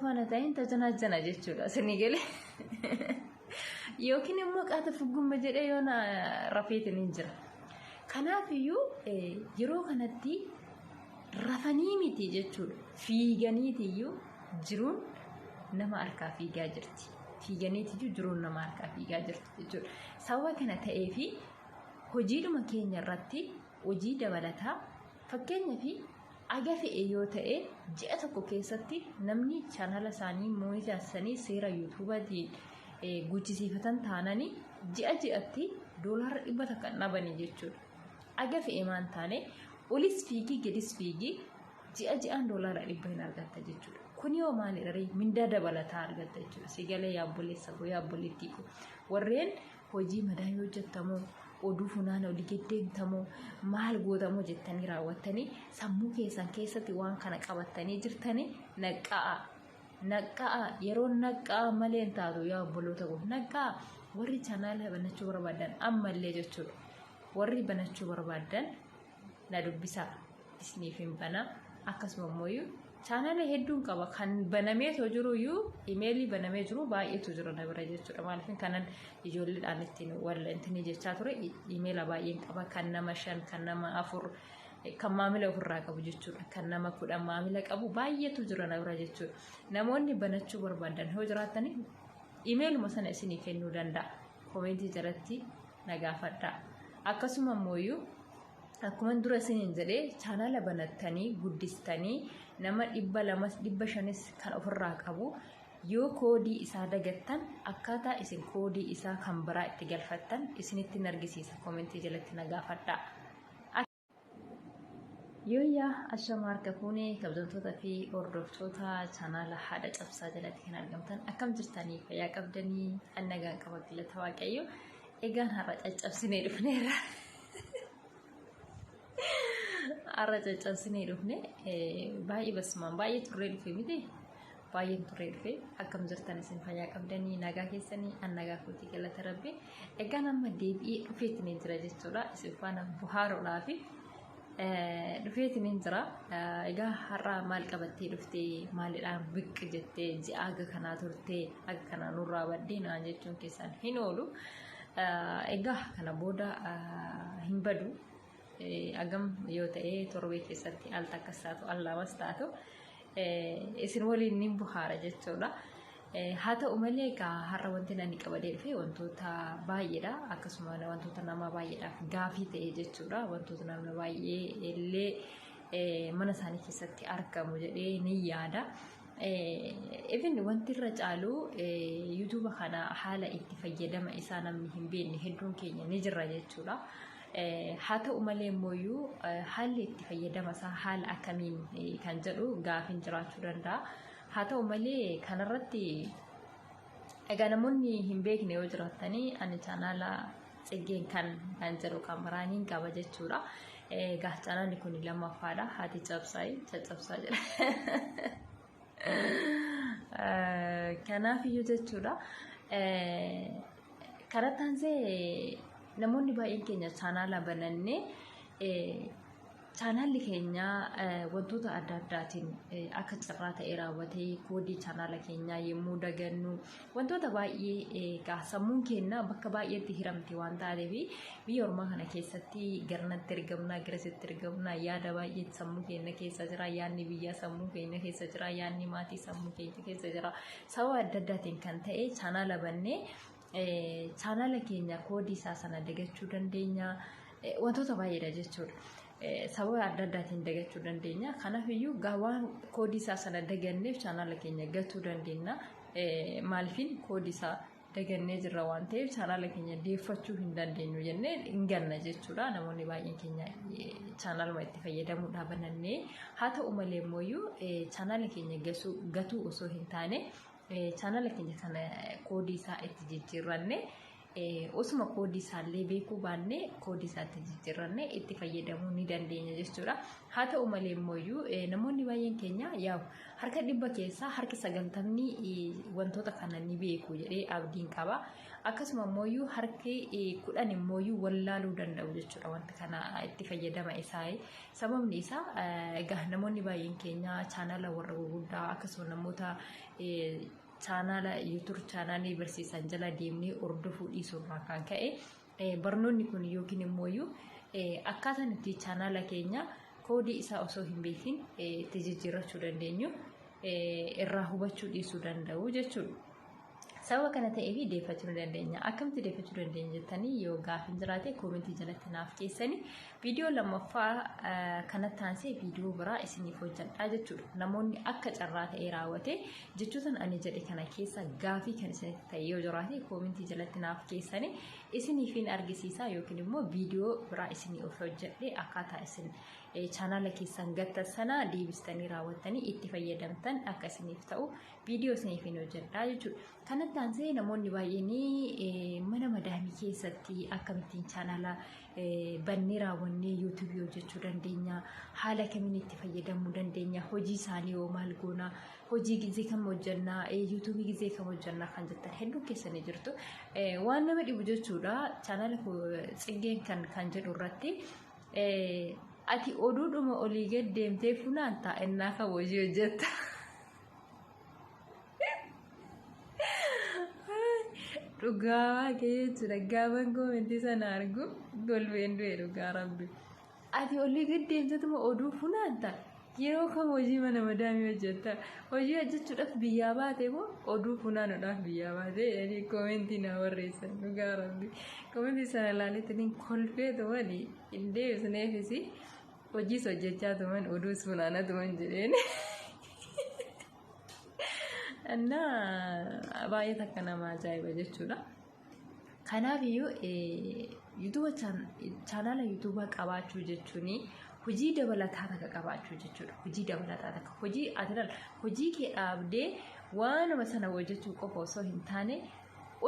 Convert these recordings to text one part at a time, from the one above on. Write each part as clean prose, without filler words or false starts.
faana ta'een tajanaajjana jechuudha. Isinii galee. Yookiin immoo qaata fuggumma jedhee yoo na rafeetiin hin jira. Kanaaf iyyuu yeroo kanatti rafanii miti jechuudha. Fiiganiitiyyuu jiruun nama harkaa fiigaa jirti. Fiiganiitiyyuu jiruun nama harkaa fiigaa jirti jechuudha. Sababa kana ta'eefi hojiidhuma keenya irratti hojii dabalataa fakkeenyaaf aga fe'e yoo ta'e ji'a tokko keessatti namni chaanala isaanii moonitaasisanii seera yuutuubaatiin guuchisiifatan taananii ji'a ji'atti doolaara 100 hin dhabanii jechuudha. Aga fe'e maan taane olis fiigii gadis fiigii ji'a ji'aan doolaara 100 hin argatta jechuudha. Kun yoo maalidha ree mindaa dabalataa argatta jechuudha. Si galee yaa obboleessa koo yaa obboleettii koo warreen hojii madaamii hojjettamoo oduu funaana olii gad deemtamoo maal gootamoo jettanii raawwattanii sammuu keessan keessatti waan kana qabattanii jirtanii naqqa'a. Naqqa'a yeroo naqqa'a malee hin taatu yaa obboloota koo naqqa'a warri chaanaala banachuu barbaadan ammallee jechuudha. Warri banachuu barbaadan na dubbisaa isiniif hin banaa akkasuma immoo chaanaala hedduun qaba kan banameetoo jiru iyyuu imeelii banamee jiru baay'eetu jira na bira jechuudha maaliif kanan ijoolleedhaan ittiin wal intinii jechaa ture imeela baay'een qaba kan nama 5 kan nama 4 kan maamila ofirraa qabu jechuudha kan nama 10 maamila qabu baay'eetu jira na bira jechuudha namoonni banachuu barbaadan yoo jiraatanii imeeluma sana isinii kennuu danda'a koomeentii jalatti na gaafadhaa akkasuma immoo Akkuman dura isiniin jedhe chaanaala banattanii guddistanii nama 200s 500s kan ofirraa qabu yoo koodii isaa dagattan akkaataa isin koodii isaa kan biraa itti galfattan isinitti argisiisa komentii jalatti na gaafadhaa. Yooyyaa ashama harka fuunee kabajamtoota fi hordoftoota chaanaala haadha cabsaa jalatti kan argamtan akkam jirtanii fayyaa qabdanii an nagaan qaba galata waaqayyo egaan har'a caccabsinee dhufneerra. Har'a caccabsinee dhufne baay'ee basmaan baay'ee turree dhufe miti baay'een turree dhufe akkam jirtan isin fayyaa qabdanii nagaa keessanii an nagaa kootii galata rabbi egaan amma deebi'ee dhufeetiin jira jechuudha isin faana bohaaruudhaa fi dhufeetiin jira egaa har'a maal qabattee dhuftee maalidhaan biqq jettee ji'a haga kanaa turtee haga kanaa nurraa baddee naan jechuun keessan hin oolu. Egaa kana booda hin badu. Agam yoo ta'e torbee keessatti al takkas taatu al lamas taatu isin waliin nin bohaara jechuudha. Haa ta'u malee egaa har'a wanti ani qabadee dhufe wantoota baay'eedha. Akkasuma wantoota nama baay'eedhaaf gaafii ta'e jechuudha. Wantoota namni baay'ee illee mana isaanii keessatti argamu jedhee ni yaada. Even wanti irra caalu yuutuuba kana haala itti fayyadama isaa namni hin beekne hedduun keenya ni jirra jechuudha. Haa ta'u malee immoo haalli itti fayyadama isaa haala akkamiin kan jedhu gaafiin jiraachuu danda'a. Haa ta'u malee kanarratti egaa namoonni hin beekne yoo jiraattanii ani chaanaala Tsiggeen kan kan jedhu kan biraaniin qaba jechuudha. Egaa chaanaalli kun lammaffaadha. Haati cabsaayii caccabsaa jira. Kanaaf iyyuu jechuudha. Karaa taansee namoonni baay'een keenya chaanaala banannee Chaanaalli keenya wantoota adda addaatiin akka carraa ta'ee raawwatee koodii chaanaala keenyaa yommuu dagannu wantoota baay'ee egaa sammuun keenya bakka baay'eetti hiramte waan taateef biyya ormaa kana keessatti garanatti ergamnaa garasitti ergamnaa yaada baay'een sammuu keenya keessa jira yaadni biyyaa sammuu keenya keessa jira yaadni maatii sammuu keenya keessa jira sababa adda addaatiin kan ta'e chaanaala bannee chaanaala keenya koodii isaa sana dagachuu dandeenya. Wantoota baay'eedha jechuudha. Sababa adda addaatiin dagachuu dandeenya. Kanaaf iyyuu waan koodii isaa sana daganneef chaanaala keenya gatuu dandeenya. Maaliifin koodii isaa dagannee jirra waan ta'eef chaanaala keenya deeffachuu hin dandeenyu jennee hin ganna jechuudha. Namoonni baay'een keenya chaanaaluma itti fayyadamuudhaa banannee haa ta'u malee immoo chaanaala keenya gatuu osoo hin taane chaanala keenya kana koodii isaa itti jijjiirranne Osuma koodii isaallee beekuu baannee koodii isaatti jijjiirrannee itti fayyadamuu ni dandeenya jechuudha. Haa ta'u malee immoo namoonni baay'een keenya yaa'u harka 100 keessaa harki 90 wantoota kana ni beeku jedhee abdiin qaba. Akkasuma immoo harki 10 immoo wallaaluu danda'u jechuudha wanta kana itti fayyadama isaa. Sababni isaa egaa namoonni baay'een keenya chaanala warra gurguddaa akkasuma namoota chaanala YouTube chaanaalii barsiisan jala deemnee hordofuu dhiisuurraa kan ka'e barnoonni kun yookiin immoo akkaataan itti chaanala keenya koodii isaa osoo hin beekin itti jijjiirrachuu dandeenyu irraa hubachuu dhiisuu danda'u jechuudha. Sababa kana ta'eef deeffachuu ni dandeenya. Akkamitti deeffachuu dandeenya jettanii yoo gaaffiin jiraate koomentii jalatti naaf keessanii viidiyoo lammaffaa kanatti aansee viidiyoo biraa isiniif hojjedhaa jechuudha. Namoonni akka carraa ta'ee raawwate jechoota ani jedhe kana keessa gaafii kan isinitti ta'e yoo jiraate koomentii jalatti naaf keessanii isiniifin argisiisa yookiin immoo viidiyoo biraa isinii of hojjedhee akkaataa isin chaanaala keessan gattan sana deebistanii raawwattanii itti fayyadamtan akka isiniif ta'u viidiyoo isiniifin hojjedhaa jechuudha. Kanatti aansee namoonni baay'een mana madaamii keessatti akkamittiin chaanaala bannee raawwannee yuutuubii hojjechuu dandeenya, haala kamiin itti fayyadamuu dandeenya, hojii isaanii hoo maal goona, hojii gizee kam hojjannaa, yuutuubii gizee kam hojjannaa kan jettan hedduun keessanii jirtu. Waan nama dhibu jechuudha chaanaala tsiggeen kan jedhu irratti ati oduudhuma olii gad deemtee funaantaa innaa kan hojii hojjetta. Dhugaa waaqayyo jechuudha gaafan koomentii sana argu golbeen du'e dhugaa rabbi. Ati olii gad deemtetuma oduu funaanta yeroo kam hojii mana madaamii hojjetta, hojii hojjechuudhaaf biyyaa baate moo oduu funaanuudhaaf biyyaa baate jedhanii koomentii na barreessan dhugaa rabbi. Koomentii sana ilaaleetiin kolfee tumani hin deebisneefis hojiis hojjechaa tuman oduus funaana tuman jedheen. Innaa baay'ee takka nama ajaa'iba jechuudha. Kanaaf iyyuu yuutuuba chaanaala yuutuubaa qabaachuu jechuun hojii dabalataa takka qabaachuu jechuudha. Hojii dabalataa takka hojii ati ilaal hojii kee dhaabdee waanuma sana hojjechuu qofa osoo hin taane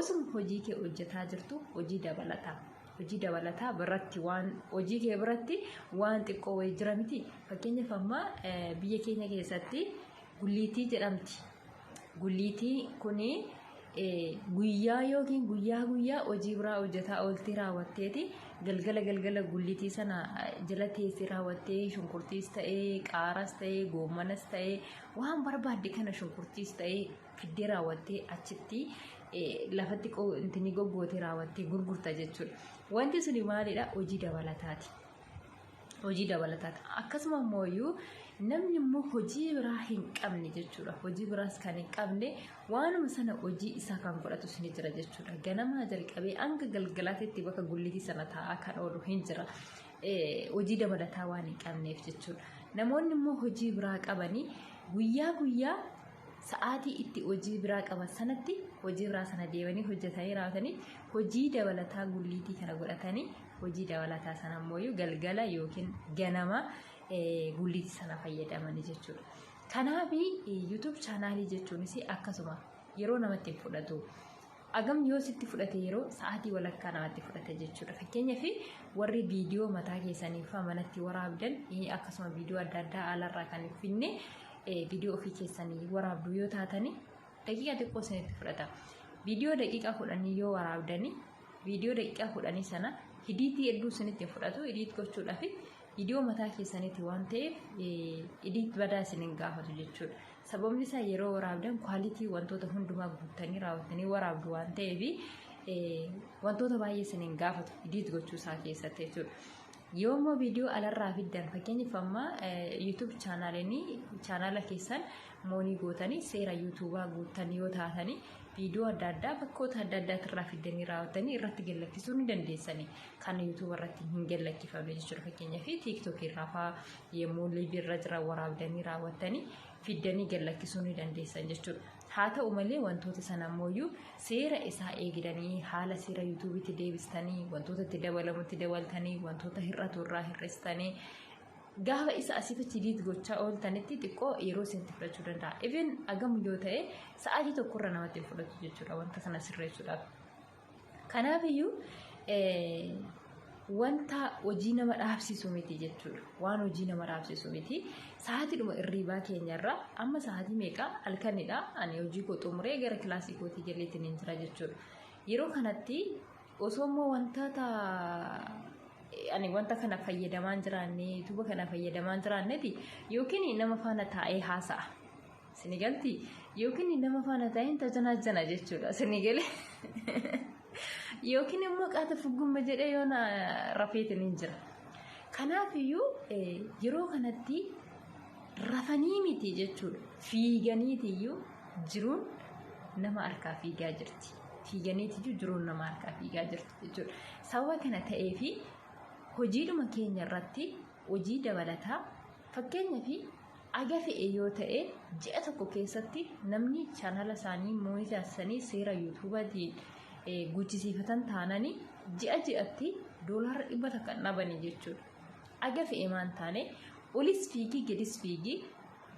osuma hojii kee hojjetaa jirtu hojii dabalataa. Hojii dabalataa biratti waan hojii kee biratti waan xiqqoo wayii jira miti. Fakkeenyaaf amma biyya keenya keessatti gulliitii jedhamti. Gulliitii kuni guyyaa yookiin guyyaa guyyaa hojii biraa hojjetaa ooltee raawwatteeti galgala galgala gulliitii sana jala teessee raawwattee shunkurtiis ta'ee qaaras ta'ee goommanas ta'ee waan barbaadde kana shunkurtiis ta'ee fiddee raawwattee achitti lafatti intini goggootee raawwattee gurgurta jechuudha. Wanti suni maalidha? Hojii dabalataati. Hojii dabalataati. Akkasuma immoo namni immoo hojii biraa hin qabne jechuudha. Hojii biraas kan hin qabne waanuma sana hojii isaa kan godhatus ni jira jechuudha. Ganamaa jalqabee hanga galgalaatitti bakka gullitii sana taa'aa kan oolu hin jira. Hojii dabalataa waan hin qabneef jechuudha. Namoonni immoo hojii biraa qabanii guyyaa guyyaa sa'aatii itti hojii biraa qaban sanatti hojii biraa sana deemanii hojjetanii raawwatanii hojii dabalataa gulliitii kana godhatanii hojii dabalataa sana immoo galgala yookiin ganama gulliitii sana fayyadamanii jechuudha. Kanaaf YouTube chaanaalii jechuunis akkasuma yeroo namatti hin fudhatu. Agam yoo sitti fudhate yeroo sa'aatii walakkaa namatti fudhate jechuudha. Fakkeenyaaf warri viidiyoo mataa keessanii fa'aa manatti waraabdan akkasuma viidiyoo adda addaa alarraa kan hin finne viidiyoo ofii keessanii waraabdu yoo taatani daqiiqaa xiqqoo isinitti fudhata. Viidiyoo daqiiqaa 10 yoo waraabdani viidiyoo daqiiqaa 10 sana idiitii hedduu isinitti hin fudhatu. Idiit gochuudhaaf viidiyoo mataa keessaniiti waan ta'eef idiit badaa isin hin gaafatu jechuudha. Sababni isaa yeroo waraabdan kwaalitii wantoota hundumaa guuttanii raawwattanii waraabdu waan ta'eef wantoota baay'ee isin hin gaafatu idiit gochuu isaa keessatti jechuudha. Yoo immoo viidiyoo alarraa fiddan fakkeenyaaf amma YouTube chaanaaliin chaanaala keessan moonii gootanii seera yuutuubaa guuttanii yoo taatanii viidiyoo adda addaa bakkoota adda addaatirraa fiddanii raawwattanii irratti gallakkisuu ni dandeessanii kan yuutuuba irratti hin gallakkifamne jechuudha. Fakkeenyaaf tiiktookii irraa fa'aa yommuu liivii irra jiran waraabdanii raawwattanii fiddanii gallakkisuu ni dandeessan jechuudha. Haa ta'u malee wantoota sana ammoo seera isaa eegdanii haala seera yuutuubiitti deebistanii wantoota itti dabalamutti dabaltanii wantoota hir'atu irraa hir'istanii gaafa isa asiif achi diit gochaa ooltanitti xiqqoo yeroo isinitti fudhachuu danda'a. Even agamu yoo ta'e sa'aatii tokkorra namatti hin fudhatu jechuudha wanta sana sirreessuudhaaf. Kanaafiyyuu wanta hojii nama dhaabsisu miti jechuudha. Waan hojii nama dhaabsisu miti. Sa'aatiidhuma irriibaa keenyarra amma sa'aatii meeqa halkanidha. Ani hojii koo xumuree gara kilaasii kootii galeetiin hin jira jechuudha. Yeroo kanatti osoo immoo wantoota ani wanta kana fayyadamaa hin jiraanne, yuutuuba kana fayyadamaa hin jiraanneeti yookiin nama faana taa'ee haasa'a. Sini galti yookiin nama faana taa'ee tajanaajjana jechuudha. Sini galee. Yookiin immoo qaata fuggumma jedhee yoo na rafeetiin hin jira. Kanaafiyyuu yeroo kanatti rafanii miti jechuudha. Fiiganiitiyyuu jiruun nama harkaa fiigaa jirti. Fiiganiitiyyuu jiruun nama harkaa fiigaa jirti jechuudha. Sababa kana ta'eefi hojiidhuma keenya irratti hojii dabalataa, fakkeenyaaf aga fe'e yoo ta'e, ji'a tokko keessatti namni chaanala isaanii moonitaasisanii seera yuutuubaatiin guuchisiifatan taananii ji'a ji'atti $100 dhabanii jechuudha. Aga fe'e maan taane, olis fiigii gadis fiigii,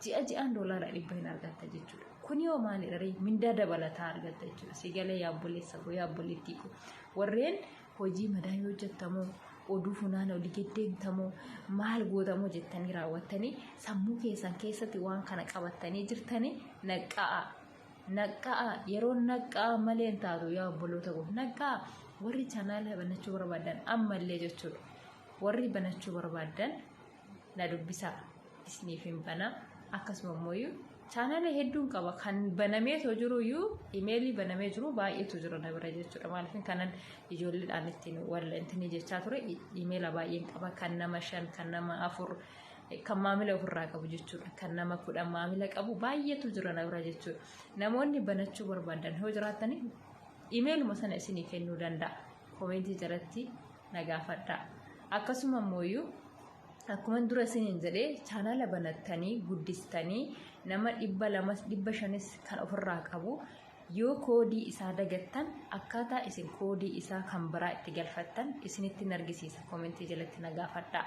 ji'a ji'aan $100 hin argatta jechuudha. Kun yoo maalidha ree? Mindaa dabalataa argatta jechuudha. Si galee, yaabboleessa koo, yaabboleettii koo, warreen hojii madaamii hojjettamoo, oduu funaana olii deddeemtamoo, maal gootamoo jettanii raawwattanii sammuu keessan keessatti waan kana qabattanii jirtanii, naqqa'a. Naqqa'a, yeroo naqqa'a malee hin taatu, yaa obboloota koo, naqqa'a. Warri chaanaala banachuu barbaadan ammallee jechuudha. Warri banachuu barbaadan na dubbisaa, isiniif hin banaa. Akkasuma immoo chaanaala hedduun qaba, kan banameetoo jiruyyuu, imeelii banamee jiru baay'eetu jira na bira jechuudha. Maaliif, kanan ijoolleedhaan ittiin wal intini jechaa ture imeela baay'een qaba, kan nama shan, kan nama afur, kan maamila ofirraa qabu jechuudha. Kan nama 10 maamila qabu baay'eetu jira na bira jechuudha. Namoonni banachuu barbaadan yoo jiraatanii imeeluma sana isinii kennuu danda'a. Koomentii jalatti na gaafadhaa. Akkasuma immoo akkuma dura isiniin jedhee, chaanaala banattanii guddistanii nama 200s 500s kan ofirraa qabu yoo koodii isaa dagattan, akkaataa isin koodii isaa kan biraa itti galfattan isinitti argisiisa. Koomentii jalatti na gaafadhaa.